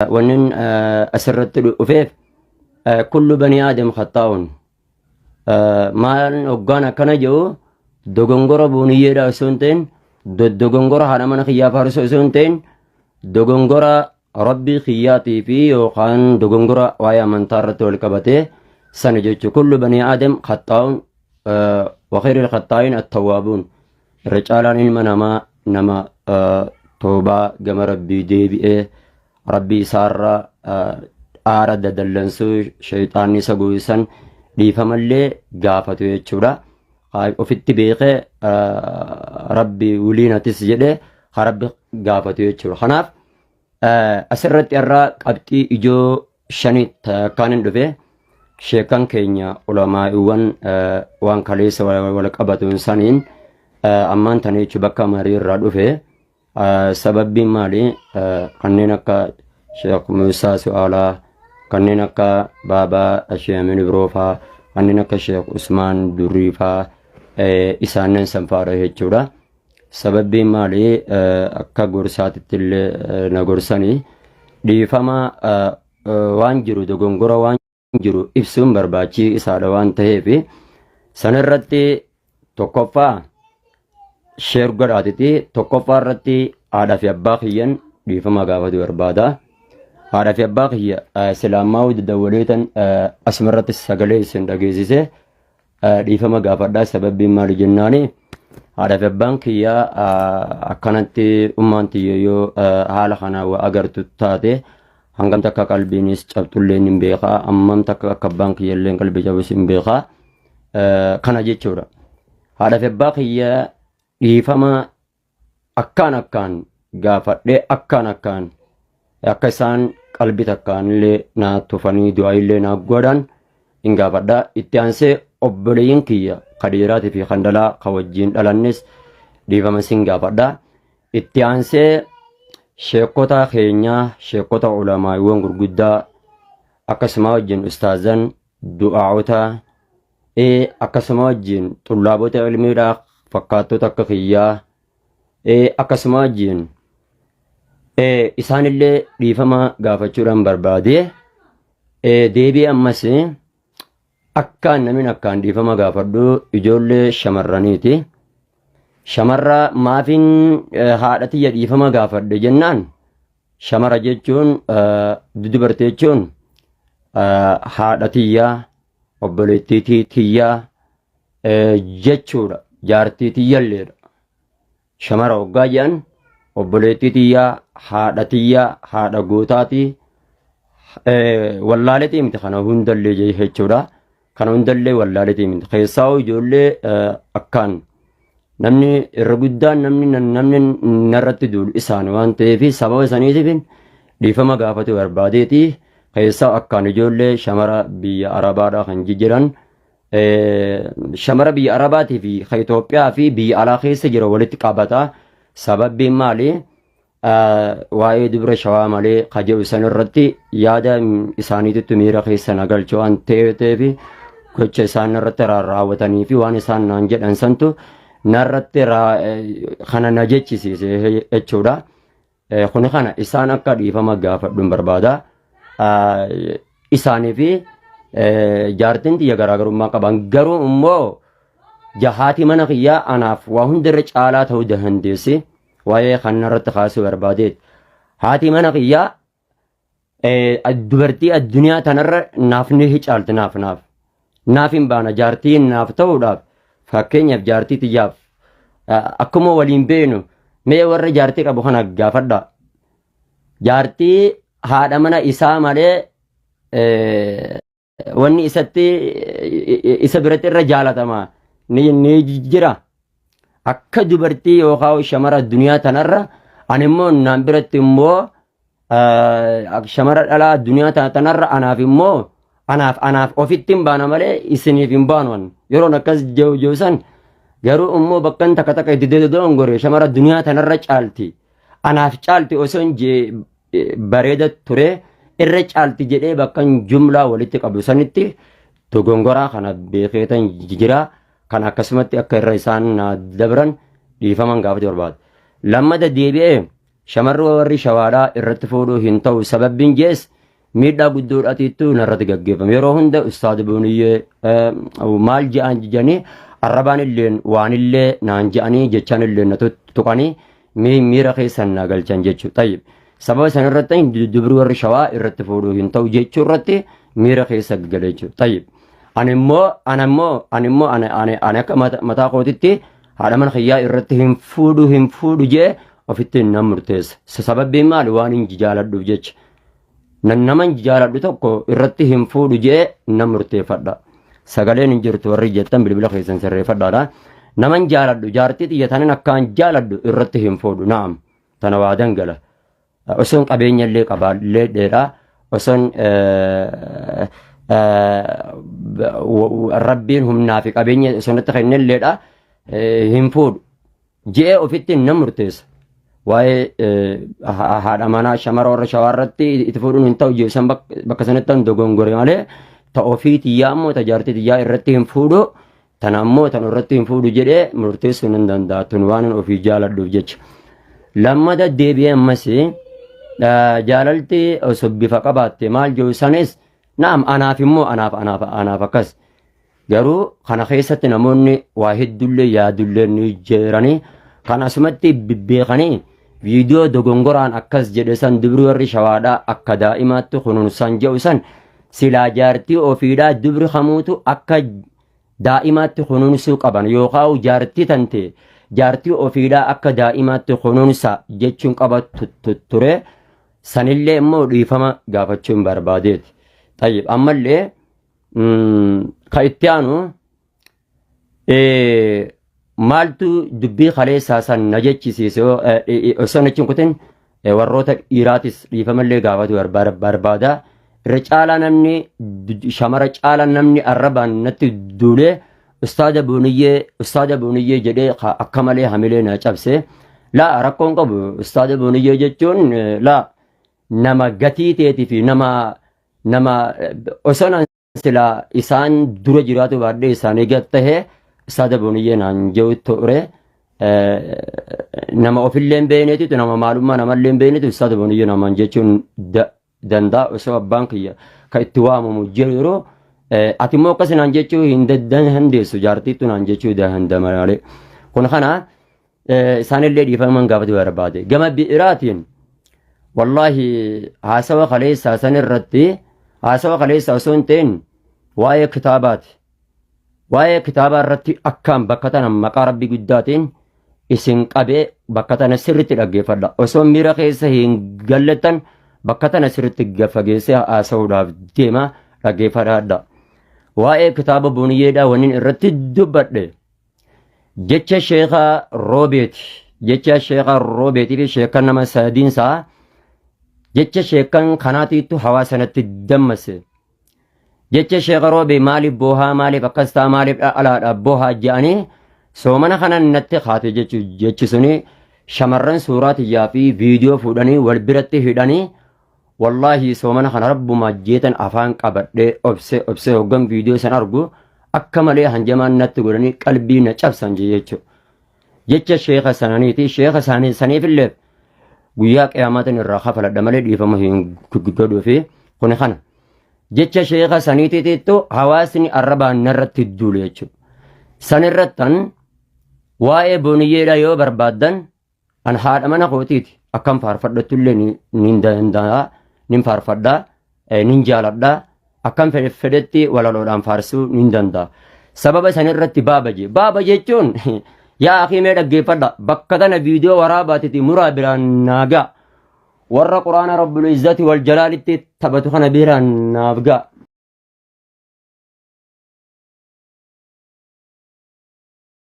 Wannin asirratti dhufeef kullu banii aadam khaxaa'uun maal hoggaan akkana jedhu dogongora booniyyeedha osoo hin ta'in, dogongora haadha mana kiyyaa faarsuu osoo hin ta'in, dogongora rabbii kiyyaatii fi yookaan dogongora waa'ee amantaa irratti wal qabatee sana jechuudha. Kullu banii aadam khaxaa'uun wa khayrul khaxaa'iin attawwaabuun. Irra caalaan ilma namaa nama toobaa gama rabbii deebi'ee rabbii isaarra aara dadallansuu shayxaanni isa goysan dhiifamallee gaafatu jechuudha. Ofitti beekee rabbi wiliin atis jedhee rabbi gaafatu jechuudha. Kanaaf asirratti irraa qabxii ijoo shani takkaan hin dhufe. Sheekan keenya ulamaa'iiwwan waan kaleessa wal qabatuun saniin ammaan tana jechuun bakka marii irraa dhufe. Sababbiin maali? Kanneen akka Sheekh Muusaa Su'aalaa, kanneen akka Baabaa Sheekh Amin Ibroofaa, kanneen akka Sheekh Usmaan Durriifaa, isaannen sanfaadha jechuudha. Sababbiin maali? Akka gorsaatitti illee na gorsanii dhiifama waan jiru, dogongora waan jiru ibsuun barbaachisaadha waan ta'eef sanarratti tokkoffaa share godhaatiti. Tokkoffaa irratti haadha fi abbaa kiyyan dhiifama gaafatu barbaada. Haadha fi abbaa kiyya silaammaa dawwaleetan asumarratti sagalee isin dhageessise dhiifama gaafadhaa. Sababbiin maali jennaani, haadha fi abbaan kiyya akkanatti ummaan tiyya yoo haala kana waa agartu taate hangam takka qalbiinis cabxullee hin beekaa, hammam takka akka abbaan kiyya illee qalbii cabus hin beekaa kana jechuudha. Haadha fi abbaa kiyya dhiifama akkaan akkaan gaafadhee, akkaan akkaan akka isaan qalbii takkaan illee naa tufanii du'aa illee naa godhan hin gaafadha. Itti aansee obboleeyyin kiyya ka dhiiraatii fi kan dhalaa ka wajjin dhalannis dhiifama sin gaafadha. Itti aansee sheekota keenyaa, sheekota ulamaa'iiwwan gurguddaa, akkasuma wajjin ustaazan du'aa'ota, akkasuma wajjin xullaabota ilmiidhaa fakkaattota akka kiyyaa, akkasuma wajjin isaanillee dhiifama gaafachuudhaan barbaade. Deebii ammas akkaan namni akkaan dhiifama gaafadhu ijoollee shamarraniiti. Shamarra maafiin haadha tiyya dhiifama gaafadhe jennaan, shamara jechuun, dubartii jechuun haadha tiyyaa, obboleettii tiyyaa jechuudha. Jaartii tiyyalleedha. Shamara hoggaa jedhan obboleettii tiyyaa, haadha tiyyaa, haadha gootaati. Wallaaletii miti kana hundallee jechuudha. Kana hundallee wallaaletii miti. Keessaa ijoollee akkaan namni irra guddaan namni narratti duulu isaan waan ta'eef sababa isaniitiif dhiifama gaafatu barbaadeeti. Keessaa akkaan ijoollee shamara biyya Arabaadhaa kan jiran, shamara biyya Arabaatii fi kan Itoophiyaa fi biyya alaa keessa jira walitti qabata. Sababbiin maali? Waa'ee dubra shawaa malee ka jedhu san irratti yaada isaaniititti miira keessa na galche waan ta'eef, gocha isaan irratti raawwatanii fi waan isaan naan jedhan santu narratti kana na jechisiise jechuudha. Kuni kana isaan akka dhiifama gaafadhuun barbaada. Isaanii fi jaartiin tiyya garaagarummaa qaban, garuu immoo jahaati mana kiyyaa anaaf waa hundarra caalaa ta'uu dandeessi. Waa'ee kana irratti kaasuu barbaadeet. Haati mana kiyyaa dubartii addunyaa tanarra naaf ni caalti. Naaf hin baana jaartii naaf ta'uudhaaf. Fakkeenyaaf jaartii tiyyaaf akkuma waliin beenu, mee warra jaartii qabu kana gaafadha. Jaartii haadha mana isaa malee wanni isatti isa biratti irra jaalatama ni jira. Akka dubartii yookaan shamara addunyaa tanarra ani immoo naan biratti immoo shamara dhalaa addunyaa tanarra anaaf immoo anaaf ofitti hin baana malee isiniif hin baanu. Yeroon akkas jiru san garuu immoo bakkan takka takka itti dogongore shamara addunyaa tanarra caalti. Anaaf caalti osoo hin bareeda ture irra caalti jedhee bakkan jumlaa walitti qabu sanitti dogongoraa kana beekeetan jira. Kan akkasumatti akka irra isaan dabran dhiifaman gaafatu barbaada. Lammata deebi'ee Shamarri warri shawaadhaa irratti fuudhuu hin ta'u sababbiin jees miidhaa guddoodhatiittu narratti gaggeeffame. Yeroo hunda ustaad Booniyyee maal je'an jijanii arrabaan illeen waanillee naan je'anii jechaan illee na tuqanii miira keessan na galchan jechuudha. Tayyib. Sababa san irratti dubri warri shawaa irratti fuudhuu hin ta'u jechuu irratti miira keessa gale jechuudha. Tayyib. Ani immoo ana immoo ani immoo ana ani ani akka mataa kootitti haadha mana kiyyaa irratti hin fuudhu hin fuudhu jee ofitti nan murteessa. Sababbiin maali waan hin jaaladhuuf jecha. Nan naman jaaladhu tokko irratti hin fuudhu jee nan murteeffadha. Sagaleen hin jirtu warri jettan bilbila keessan sirreeffadhaadha. Naman jaaladhu jaartii xiyya tanan akkaan jaaladhu irratti hin fuudhu naam tana waa dangala. Osoon qabeenya illee qabaallee dheeraa osoon rabbiin humnaa fi qabeenya osoo natti kennelleedha hin fuudhu. Je'ee ofitti nan murteessa. Waa'ee haadha manaa shamara warra shawaa irratti itti fuudhuun hin ta'u je'e san bakka sanatti an dogongore malee ta ofii tiyyaa immoo ta jaartii tiyyaa irratti hin fuudhu tana ammoo tan irratti hin fuudhu jedhee murteessuu nan danda'a tun waan ofii jaaladhuuf jecha. Lammata deebi'ee ammas jaalalti osoo bifa qabaatte maal jiru sanis naam anaaf immoo anaaf anaaf anaaf akkas. Garuu kana keessatti namoonni waa hedduullee yaadullee ni jiranii kan asumatti bebbeekanii viidiyoo dogongoraan akkas jedhe san dubri warri shawaadhaa akka daa'imaatti kunuunsan jedhu san silaa jaartii ofiidhaa dubri kamuutu akka daa'imaatti kunuunsuu qaban yookaan jaartii tante jaartii ofiidhaa akka daa'imaatti kunuunsa jechuun qaba ture sanillee immoo dhiifama gaafachuun barbaadeeti. Tayyib ammallee ka itti aanu maaltu dubbii kaleessaa san na jechisiise osoo na hin kutin warroota dhiiraatis dhiifamallee gaafatu barbaada. Irra caalaa namni shamara caalaa namni arrabaan natti duulee ustaada booniyyee ustaada booniyyee jedhee akka malee hamilee na cabse. Laa rakkoon qabu ustaada booniyyee jechuun laa nama gatii teetii fi nama nama osoo naan silaa isaan dura jiraatu baadhee isaanii gad tahe ustaada booniyyee naan jedhu ture. Nama ofillee hin beekneetu nama maalummaa namallee hin beekneetu ustaada booniyyee namaan jechuun danda'a osoo abbaan kiyya ka itti waamamu jiru ati immoo akkas naan jechuu hin dandeessu jaartiittu naan jechuu danda'a malee. Kun kana isaanillee dhiifaman gaafatu barbaade. Gama bi'iraatiin wallaahi haasawa kaleessaa san irratti haasawa kaleessaa osoo hin ta'in waa'ee kitaabaati. Waa'ee kitaabaa irratti akkaan bakka tana maqaa rabbii guddaatiin isin qabee bakka tana sirriitti dhaggeeffadha. Osoo miira keessa hin gallettan bakka tana sirriitti fageessee haasa'uudhaaf deema dhaggeeffadha. Waa'ee kitaaba Booniyyeedhaa wannin irratti dubbadhe. Jecha sheeka Roobeeti. Jecha sheeka Roobeetii fi sheekan nama sadiinsaa jecha sheekan kanaatiitu hawaasa natti dammase. Jecha sheeka Roobee maaliif boohaa maaliif akkas ta'a maaliif alaadha boohaa jedhanii soomana kanan natti kaate jechi suni shamarran suuraa tiyyaa fi viidiyoo fuudhanii wal biratti hidhanii Wallaahi soomana kana rabbuma jeetan afaan qabadhee obsee obsee hoggan viidiyoo san argu akka malee hanjamaan natti godhanii qalbii na cabsan jechuudha. Jecha sheeka sananiiti sheeka isaanii saniifillee guyyaa qiyaamaatiin irraa kafaladha malee dhiifama hin godhuufi kuni kana. Jecha sheeka saniitiittu hawaasni arrabaan narratti duule jechuudha. Sanirrattan waa'ee booniyyeedha yoo barbaaddan An haadha mana kootiiti akkan faarfadhattullee nin danda'a nin faarfadha nin jaaladha akkan fedhe fedhetti walaloodhaan faarsuu nin danda'a. Sababa san irratti baaba jee. Baaba jechuun yaa akii mee dhaggeeffadha bakka tana viidiyoo waraabaatiti muraa biraan naa ga'a. Warra quraana rabbul izzati wal jalaalitti taphatu kana biraan naaf ga'a.